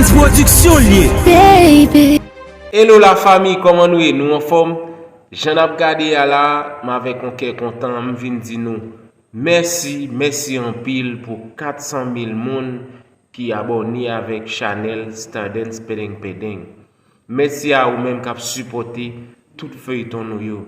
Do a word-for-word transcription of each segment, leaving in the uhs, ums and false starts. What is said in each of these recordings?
Pwodiksyon l ye. Baby. Hello la fami, kòman nou ye? Nou anfòm? Jan n ap gade a la, m avèk yon kè kontan, m vin di nou mèsi, mèsi anpil pou kat san mil moun ki abòne avèk chanèl Stardens Pedeng Pedeng. Mèsi a ou menm k ap sipòte tout feyton nou yo.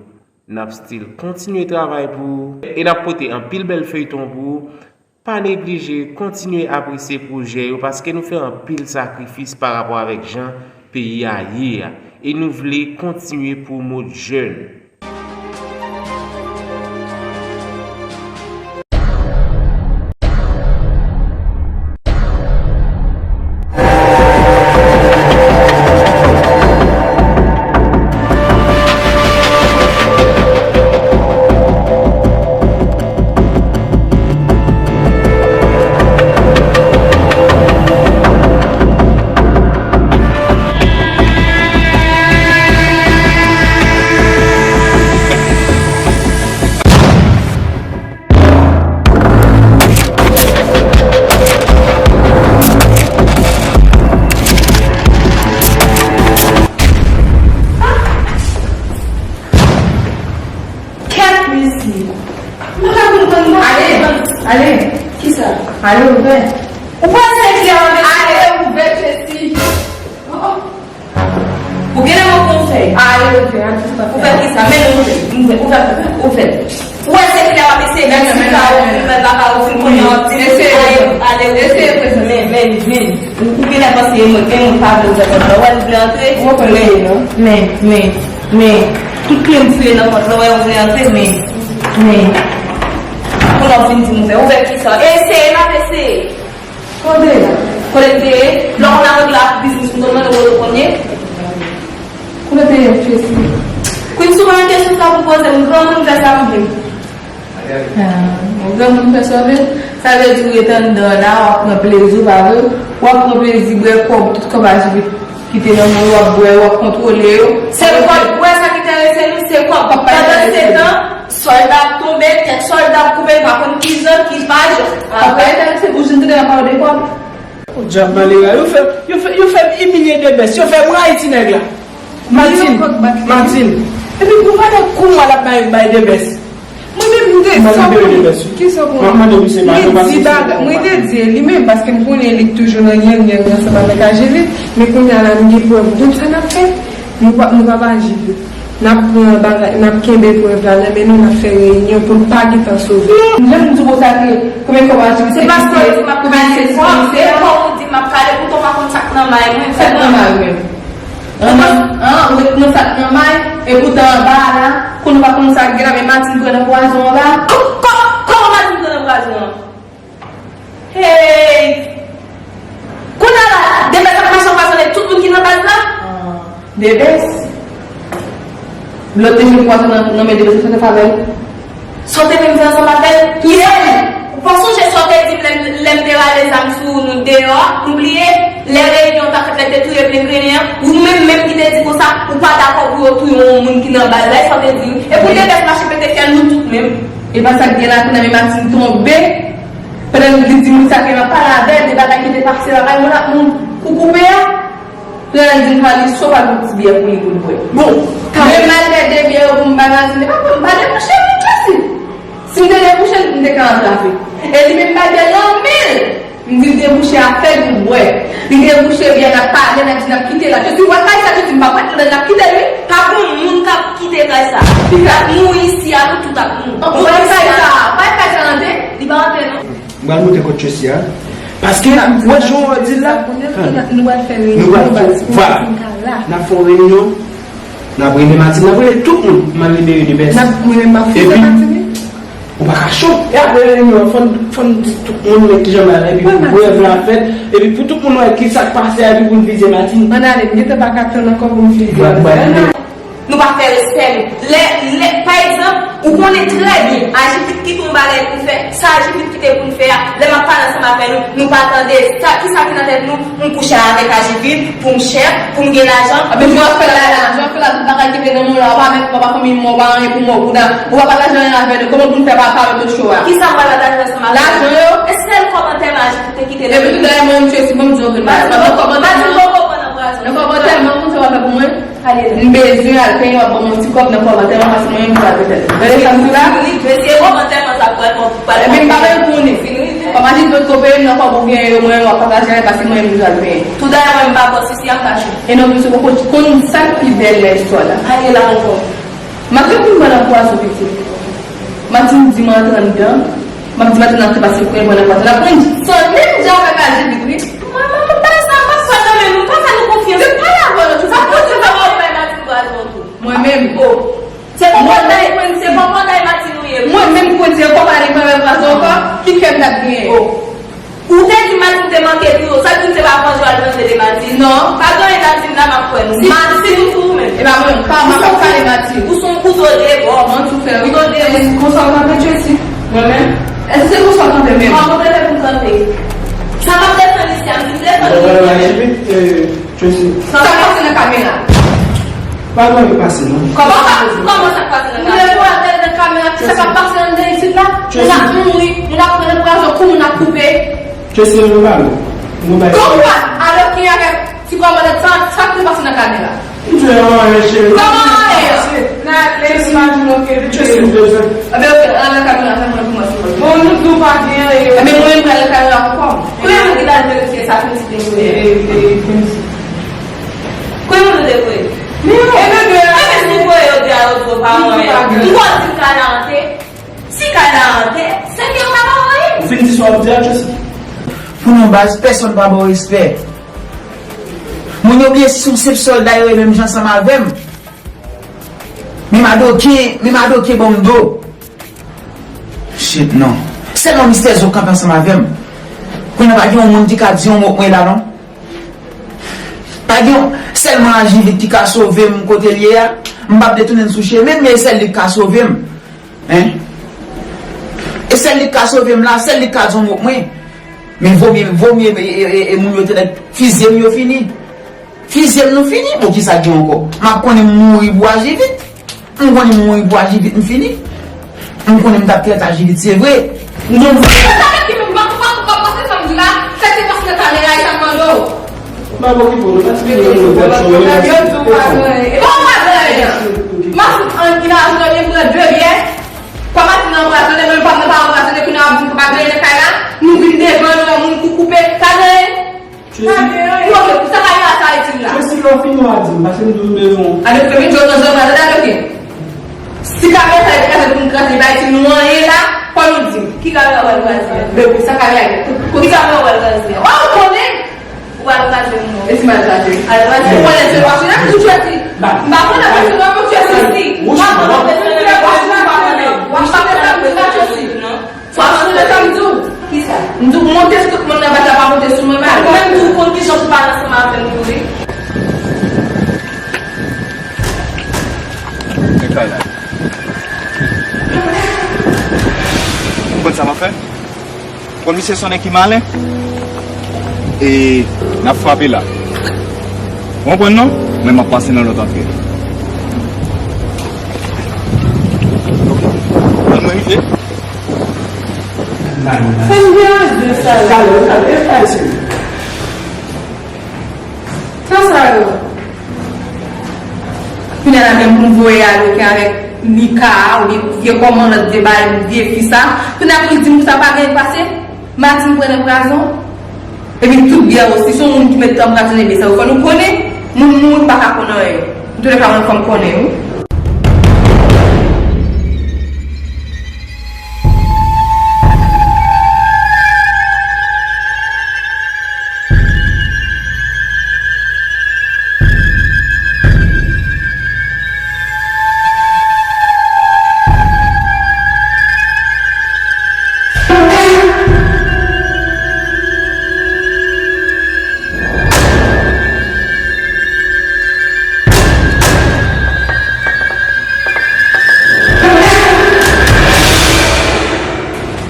N ap still kontinye travay pou ou e n ap pote anpil bèl feyton pou ou. Pa neglije kontinye apresye pwojè yo paske nou fè anpil sakrifis pa rapò avèk jan peyi a ye a. E nou vle kontinye pwomot jèn. Kèt mesye. Mwen pa konprann non. Ale, ale. Kisa? Ale ouvè. Ou pa se klè an mesye. Ale ouvè Jesi. Oh, oh. Ou genlè manke yon fèy. Ale ouvè, ale ouvè. Ou fè kisa? Men nou ouvè. Ouvè, ouvè, ouvè. Ou wè se klè w ap eseye fè ti kawo, ou fè baka, ou fin konnen w ap di, ale, ale, eseye fè sa. Men, men, men. Ou, ou genlè panse e mwen, e mwen pa vle ouvè pòt la. Ou wè l vle antre? Ou konn li non. Men, men, men. Tout kle m fouye nan pòt la, ou wè ou vle antre, men, men. Kounye a w fin di m ouvè. Ouvè kisa? Eseye, n ap eseye. Kote la? Kote l te ye? Lè w konn avèk la biznis m, konn mande w kote w konn ye? Kote l te ye, Jesi? Queen, si w pa nan kesyon sa pou poze m, granmoun fè sa m vle. Ah, yon granmoun fè sa w vle? Sa vle di w ret anndan la, w ap pran plezi w, pa vre? W ap pran plezi, bwè kòb, tout kòb a Jezi ki te nan men w, w ap bwè, w ap kontwole yo. Se kòb bwè sa ki enterese nou, se kòb. Pandan se tan, sòlda ap tonbe, tèt sòlda ap koupe, nou pa konn ki jan, ki paj. Kòb pa enterese, ou jwenn tande y ap pale de kòb. O dyab malere, yo fè, yo fè, yo fè m imilye Debès, yo fè m rayi ti nèg la. Matin, Matin. Epi pou pa de kou mwa l ap bay, bay Debès. Mwen menm m te di sa pou li. Kisa pou li di bagay, mwen te di li menm, paske m konnen li toujou nan yang yang ansanm avèk Ajivit, men kounye a la m gen prèv tout sa n ap fè, nou pa, nou pa pa Ajivit. N ap pran bagay, n ap kenbe prèv la nan men nou, n ap fè reyinyon pou l pa gentan sove. Lè m di w konsa ke konbyen kòb Ajivit te kite, konbyen se kòb, se kòb ou di m ap kale, poutan w pa konn sa k nan may mwen, sa k nan may mwen. An, an, ou ret nan sa k nan may, e poutan anba a la, kounye w pa konn sa k gen la, men Matin pran nan pwazon anba. Kò-, kò-, kòman Matin pran nan pwazon an? Hey! Kounye a la, Debès ap mache anpwazonnen tout moun ki nan baz la? Ah, Debès? Lòt te jwenn pwazon nan, nan men Debès, sa w te fè avè l? Sa w te vin fè ansanm avè l? Kiyès? Ou pa sonje sa w te di m lè m, lè m te rale zam sou nou deyò a? Ou bliye? Lè reyinyon t ap fèt, lè te touye plen grennen an, ou menm menm ki te di konsa, ou pa dakò pou yo touye yon moun ki nan baz la, e sa w te di wi. Epi Debès mache pete fyèl nou tout menm. E pa sa k gen la, kounye a men Matin tonbe. Pandan li di moun sa ke l ap pale avè l de bagay ki te pase lakay moun ak moun kou koupe a, pandan l di l pale, sou pa yon ti byè pou li pou l bwè. Bon, men m al fè de byè yo pou m bay Matin, e pa pou m pa debouche moun Jesi. Si m te debouche l, m te ka antrave. E li menm bay byè nan men l. M di l debouche afè l pou l bwè. Li debouche byè, n ap pale, n ap di n ap kite la. Jesi, w wè kay sa, Jesi, m p ap ret ladan l, n ap kite l wi. Pa gen moun k ap kite kay sa. Li ap mouri isi a, nou tout ap mouri. Ou bay kay sa, bay kay sa antre. Li pa antre non. M pral monte kot Tracy a. Paske, wè jan w di l la. Nou pral fè reyinyon, vwala. N ap fè yon reyinyon. N ap rele Matin, n ap rele tout moun. M al libere Debès. N ap, mwen menm m ap fizye Matin wi. Ou pa ka cho. E apre reyinyon an, fò n, fò n di tout moun wè kijan bagay la, epi pou prèv la fèt, epi pou tout moun wè kisa k pase a, epi pou n fizye Matin. Ann ale, m gentan pa ka tann ankò pou m fizye Matin. Nou pa fè respè nou. Lè, lè, pa egzanp, ou konnen trè byen, Ajivit kite yon bagay pou fè, sa Ajivit kite pou n fè a, lè m ap pale ansanm avè nou, nou pa tande, sa, kisa ki nan tèt nou, m kouche avèk Ajivit, pou m chèf, pou m gen lajan, pou m fè lajan, fè la, tout bagay ki te nan men w la, w pa mèt, w pa fanmi mwen, w pa anyen pou mwen, ou pa, ou pa pataje anyen avè nou, kòman pou n fè pa, pa wè dosye w la? Kisa m pral pataje ansanm avè nou? Lajan yo? E sèl kòmantè m Ajivit te kite nan men nou. Epi tout dayè mwen, m tchwe si bon m di w anpil bagay, pa nan Fè pou mwen, m bezwen al penyen, w ap ban m yon ti kòb nan kòb antèman, paske mwen menm m pral petèt. Gade sa m di la. Fini, mesye, kòb antèman sa pral pran pou pale. Ebyen, m pa menm konnen. Fini. Kòm a di dòt kope, nan kòb ou genyen yo, mwen menm w ap pataje avè m, paske mwen menm m bezwen al penyen. Tout dayè, mwen menm m pa bòs isi a, m kache. E non, misye poko konn sa k pi bèl nan istwa la. Ale la ankò. M ap gen pou m pran nan pwazon pitit. Matin di m antre anndan. M ap di matin antre pase pou m pran nan pwazon. L ap pran san menm jan avèk Ajivit, wi. Mwen, mwen, mwen pa sa, m pa kwè nan men nou, m pa fè nou konfyans. Se pa la vòlò, tout sa. Sa pou di sa, w ap bay Matin pwazon tou. Mwen menm. Oh. Se pou panday, se pou panday Matin ou ye. Mwen menm pou di, ankò pa li mwen menm pwazon ankò, ki kè m t ap genyen? Oh. Ou te di Matin te manke tou, sa k di m se pa manje w al manje de Matin? Non. Pa gen anyen Matin la, m ap kwè nou. Si, Matin, si nou sou ou menm. E pa mwen, pa, m ap pale Matin. Ou se yon kouto de bò. Mwen tou fè, wi. Kouto de bò. Konsa w kanpe, Tracy? Mwen menm? Èske se konsa w kanpe menm? Mwen konprann pou kanpe. Sa m ap defann isi a, m di m defann isi a. Tracy. Sa k pase nan kamera? Pa gen anyen k pase, non. Kòman sa, kòman sa k pase nan kamera? Ou lè pou al gade nan kamera, ki sa k ap pase anndan isit la? Moun ap mouri, moun ap pran nan pwazon, kou moun ap koupe. Tracy, nou pale. Nou bay. Kòman? Alò ki avèk ti kòmandan sa, sa k te pase nan kamera? M di w anyen, cheri. Kòman anyen? N ale, imajine w ke Tracy, m bezwen. Ebyen, ok, al nan kamera, fè mwen pou mwen, silvouplè. Bon, nou di w pa gen anyen. Ebyen, mwen menm pral nan kamera pou kò m. Premye moun ki t al verifye sa, se ti Tracy. E, e, e, Tracy. Kwen moun te voye? Men yo. E bebe, e men si voye yo di a yo di yo pa wè. M kwè di kay la antre. Si kay la antre, se ke yo pa wè. Ou fin di sa w ap di a, Tracy? Pou nou baz, pèsonn pa ba w respè. Moun yo bliye si se yon senp sòlda yo ye menm jan ansanm avè m. Men madoke, men madoke ban m do. Shit, non. Sèlman mistè zo kanpe ansanm avè m. Kounye a pa gen yon moun ki ka di yon mo pou mwen la, non. Pa gen, sèlman Ajivit ki ka sove m kote l ye a. M p ap detounen l sou chemen m, men e sèl li k ka sove m. Hein? E sèl li k ka sove m la, sèl li k ka di yon mo pou mwen. Men vomye, vomye, e, e, e, e moun yo te nèk fizye m yo fini. Fizye m nou fini, bon, kisa k gen ankò? M ap konnen m mouri pou Ajivit. M konnen m mouri pou Ajivit, m fini. M konnen m t ap trèt Ajivit, se vre. M gen. Sa ki menm pa, pa, pa, pa, sa m di la, sa ki pase nan kamera, e sa m mande w. M ap okipe w, nou pa ti gen yon vèt sou mwen. Yo di w pa gen anyen. E pa w pa gen anyen. M ap fout an, ki nan azote, m pran de byè. Kòm a di nan anpwazonnen, mwen pa, mwen pa anpwazonnen, kounye a w ap di m pa gen anyen nan kay la. Nou vin devan nou, yon moun kou koupe, sa gen anyen? Tracy. Pou sa kamera sa itil la. Tracy, lè w fini w a di m, paske m di w m bezwen w. Alò, fè m jòt nan zòn la, tande, ok. Si kamera sa te kraze pou m kraze, li pa itil nou anyen la, fò nou di m. Ki kamera w al kraze a? Men pou sa kamera gen. Ki kamera w al kraze a? Ou konnen? Ou al kraze moun. E si m al kraze? Al kraze. Ou konnen se pase la, tou Tracy. M pa konnen pase la, pou Tracy. M pa konnen pase la, pou Tracy. Ou pa konnen sa m di w? Kisa? M di w monte sou tout moun nan bata, pa monte sou mwen, pa. Ou menm tou, ou konn kijan pou pale ansanm avè m tou, wi. Men kay la. Ou konn sa m ap fè? Ou konn misye se yon nèg ki malen? E n ap frape la. Ou konprann non? Men m ap pase nan lòt antre. Ok. Ann mwen rive. Fè m deranje sa. Talè, talè, talè, se. Sa sa yo? Kounye a la menm pou m voye al, ok, avèk Nika a, oubyen vye kòmandan vye bay, vye fi sa. Kounye a pou li di m pou sa pa gen pase. Matin pran nan pwazon. Epi tout byè osi, se yon moun ki mèt anpwazonnen byè sa yo. Fò nou konnen, moun mouri pa ka konn anyen. Antoulèka, mwen fò m konnen, wi.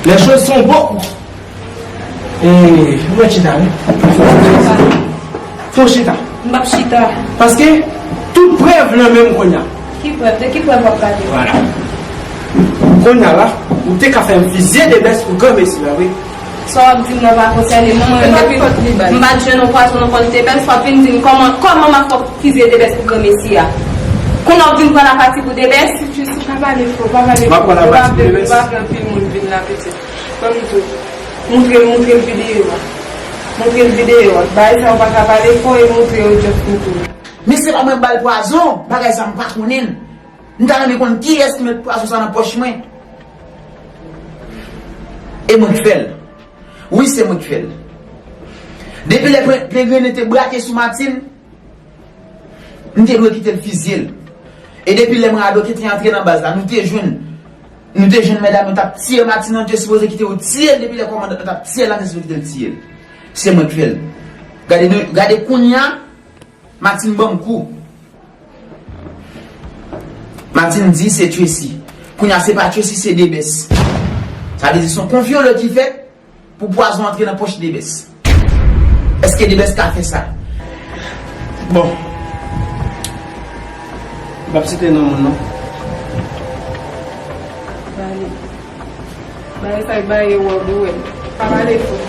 Les choses sont beaucoup. E, ou mèt chita, wi. Fò w chita. M p ap chita. Paske tout prèv nan men m kounye a. Ki prèv? De ki prèv w ap pale? Vwala. Kounye a la, ou te ka fè m fizye de bès pou granmesi la, wi. Sa w ap di m nan pa konsène m non, mwen menm depi m pa t jwenn yon pwazon nan kò Debès, w ap vin di m kòman, kòman m ap fè w fiziye Debès pou granmesi a. Kounye a w ap vin pran lapati pou Debès. Jesi, pa pale fò, pa pale fò. M ap pran lapati pou Debès. Yo pa vle anpil moun vin la pitit. Ban m di w. Moutre l, moutre l videyo a. Moutre l videyo a. Bagay sa yo pa ka pale fò e moutre yo just moutre l. Men se pa mwen k ba l pwazon, bagay sa m pa konnen l. M ta renmen konn kiyès ki met pwazon sa nan pòch mwen. E mwen k fè l. Wi, se mwen k fè l. Depi lè Plen-, Plengrennen te brake sou Martine, m te dwe kite l fizye l. E depi lè Mwen Adoke te antre nan baz la, nou te jwenn, nou te jwenn medam yo t ap tiye Martine, nou te sipoze kite yo tiye l, depi lè kòmandan t ap tiye l la, nou te sipoze kite l tiye l. Se mwen k fè l. Gade, gade kounye a, Martine ban m kou. Martine di se Tracy. Kounye a se pa Tracy, se Debès. Sa vle di se yon konfyolo ki fèt pou pwazon antre nan pòch Debès. Èske Debès ka fè sa? Bon. M p ap site non moun non. Ba li. Ba li sa k ba li wòb ou wè. Pa pale fò.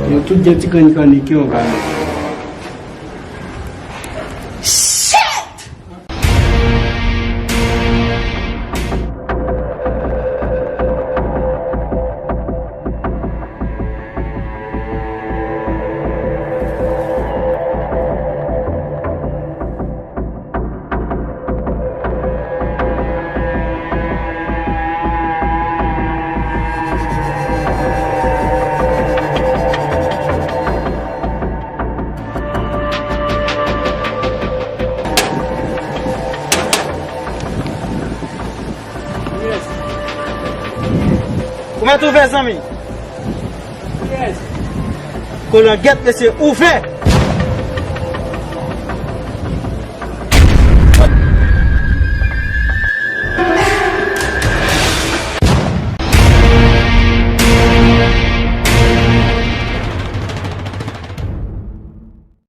Yo tout gen ti grenn kannik yo, gade. Shit! Ou mèt ouvè, zanmi. Kolangèt, mesye, ouvè.